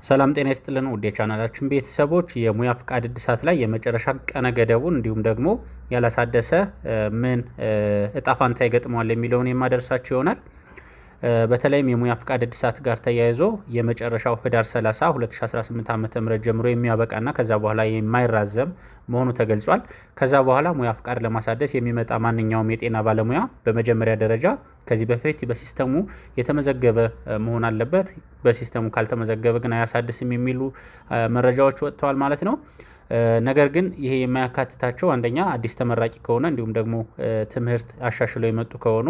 ሰላም ጤና ይስጥልን ውድ የቻናላችን ቤተሰቦች፣ የሙያ ፍቃድ እድሳት ላይ የመጨረሻ ቀነ ገደቡን እንዲሁም ደግሞ ያላሳደሰ ምን እጣ ፋንታ ይገጥመዋል የሚለውን የማደርሳችሁ ይሆናል። በተለይም የሙያ ፍቃድ እድሳት ጋር ተያይዞ የመጨረሻው ህዳር 30 2018 ዓ.ም ጀምሮ የሚያበቃና ከዛ በኋላ የማይራዘም መሆኑ ተገልጿል። ከዛ በኋላ ሙያ ፍቃድ ለማሳደስ የሚመጣ ማንኛውም የጤና ባለሙያ በመጀመሪያ ደረጃ ከዚህ በፊት በ system ኡ የተመዘገበ መሆን አለበት። በ system ኡ ካልተመዘገበ ግን አያሳድስም የሚሉ መረጃዎች ወጥተዋል ማለት ነው። ነገር ግን ይሄ የማያካትታቸው አንደኛ አዲስ ተመራቂ ከሆነ እንዲሁም ደግሞ ትምህርት አሻሽለው የመጡ ከሆኑ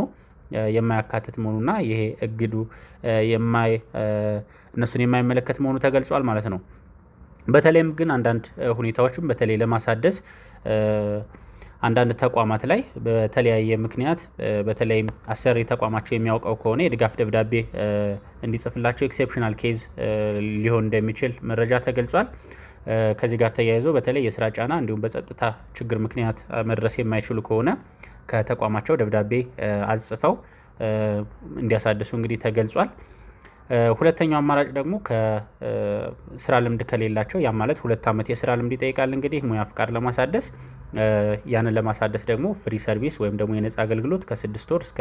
የማያካትት መሆኑና ይሄ እግዱ እነሱን የማይመለከት መሆኑ ተገልጿል ማለት ነው። በተለይም ግን አንዳንድ ሁኔታዎችም በተለይ ለማሳደስ አንዳንድ ተቋማት ላይ በተለያየ ምክንያት፣ በተለይም አሰሪ ተቋማቸው የሚያውቀው ከሆነ፣ የድጋፍ ደብዳቤ እንዲጽፍላቸው exceptional case ሊሆን እንደሚችል መረጃ ተገልጿል። ከዚህ ጋር ተያይዞ በተለይ የስራ ጫና እንዲሁም በጸጥታ ችግር ምክንያት መድረስ የማይችሉ ከሆነ ከተቋማቸው ደብዳቤ አጽፈው እንዲያሳድሱ እንግዲህ ተገልጿል። ሁለተኛው አማራጭ ደግሞ ከስራ ልምድ ከሌላቸው፣ ያ ማለት 2 ዓመት የስራ ልምድ ይጠይቃል እንግዲህ ሙያ ፍቃድ ለማሳደስ። ያንን ለማሳደስ ደግሞ free service ወይም ደግሞ የነጻ አገልግሎት ከ6 ወር እስከ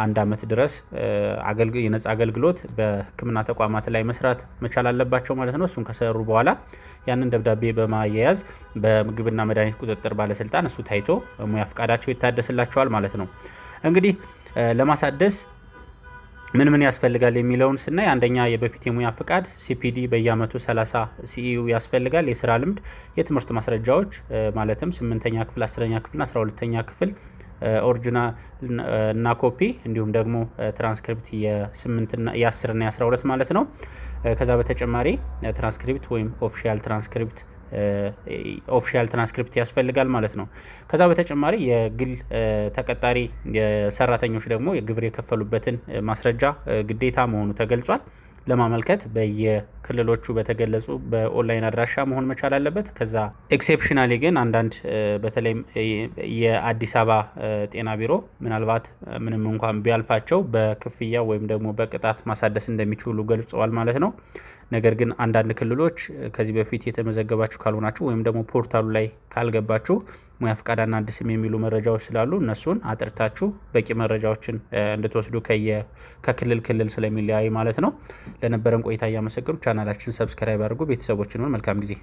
አንድ አመት ድረስ የነጻ አገልግሎት በሕክምና ተቋማት ላይ መስራት መቻል አለባቸው ማለት ነው። እሱን ከሰሩ በኋላ ያንን ደብዳቤ በማያያዝ በምግብና መድኃኒት ቁጥጥር ባለስልጣን እሱ ታይቶ ሙያ ፍቃዳቸው ይታደስላቸዋል ማለት ነው። እንግዲህ ለማሳደስ ምን ምን ያስፈልጋል የሚለውን ስናይ፣ አንደኛ የበፊት የሙያ ፍቃድ፣ CPD በየአመቱ 30 CEU ያስፈልጋል። የስራ ልምድ፣ የትምህርት ማስረጃዎች ማለትም ስምንተኛ ክፍል፣ 10ኛ ክፍልና 12ኛ ክፍል original እና ኮፒ፣ እንዲሁም ደግሞ ትራንስክሪፕት የስምንትና የ10ና የ12 ማለት ነው። ከዛ በተጨማሪ ትራንስክሪፕት ወይም ኦፊሻል ትራንስክሪፕት ያስፈልጋል ማለት ነው። ከዛ በተጨማሪ የግል ተቀጣሪ ሰራተኞች ደግሞ የግብር የከፈሉበትን ማስረጃ ግዴታ መሆኑ ተገልጿል። ለማመልከት በየክልሎቹ በተገለጹ በኦንላይን አድራሻ መሆን መቻል አለበት። ከዛ exceptionally ግን አንዳንድ በተለይም የአዲስ አበባ ጤና ቢሮ ምናልባት ምንም እንኳን ቢያልፋቸው በክፍያ ወይም ደግሞ በቅጣት ማሳደስ እንደሚችሉ ገልጸዋል ማለት ነው። ነገር ግን አንዳንድ ክልሎች ከዚህ በፊት የተመዘገባችሁ ካልሆናችሁ ወይም ደግሞ portal ኡ ላይ ካልገባችሁ ሙያ ፍቃድ አናድስም የሚሉ መረጃዎች ስላሉ እነሱን አጥርታችሁ በቂ መረጃዎችን እንድትወስዱ ከክልል ክልል ስለሚለያይ ማለት ነው። ለነበረን ቆይታ እያመሰገንኩ ቻናላችን subscribe አድርጉ። ቤተሰቦችን መልካም ጊዜ።